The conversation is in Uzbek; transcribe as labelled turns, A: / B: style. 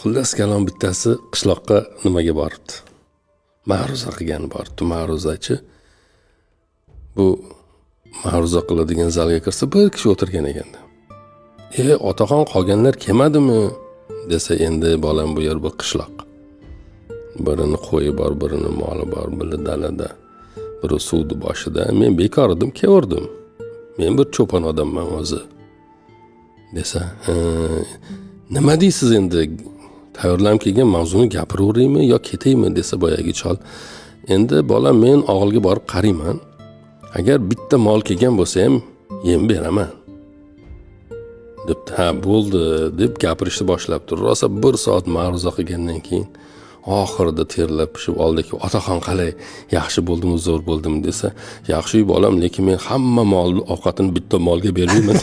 A: Xullas kalom, bittasi qishloqqa nimaga boribdi, ma'ruza qilgani boribdi. Ma'ruzachi bu ma'ruza qiladigan zalga kirsa, bir kishi o'tirgan ekanda. "E, otaxon, qolganlar kelmadimi?" desa, "Endi bolam, bu yer bir qishloq, birini qo'yi bor, birini moli bor, biri dalada, biri suvni boshida. Men bekor edim, kelaverdim, men bir cho'pon odamman o'zi", desa, "Ha, nima deysiz endi, tayyorlanib kelgan mavzuni gapiraveraymi yo ketaymi?" desa, boyagi chol: "Endi bolam, men og'ilga borib qarayman, agar bitta mol kelgan bo'lsa ham yem beraman", debdi. "Ha, bo'ldi", deb gapirishni boshlabdi. Rosa bir soat ma'ruza qilgandan keyin oxirida terlab pishib oldiki: "Otaxon, qalay, yaxshi bo'ldimi, zo'r bo'ldimi?" desa, "Yaxshi, bolam, lekin men hamma molni ovqatini bitta molga bermayman".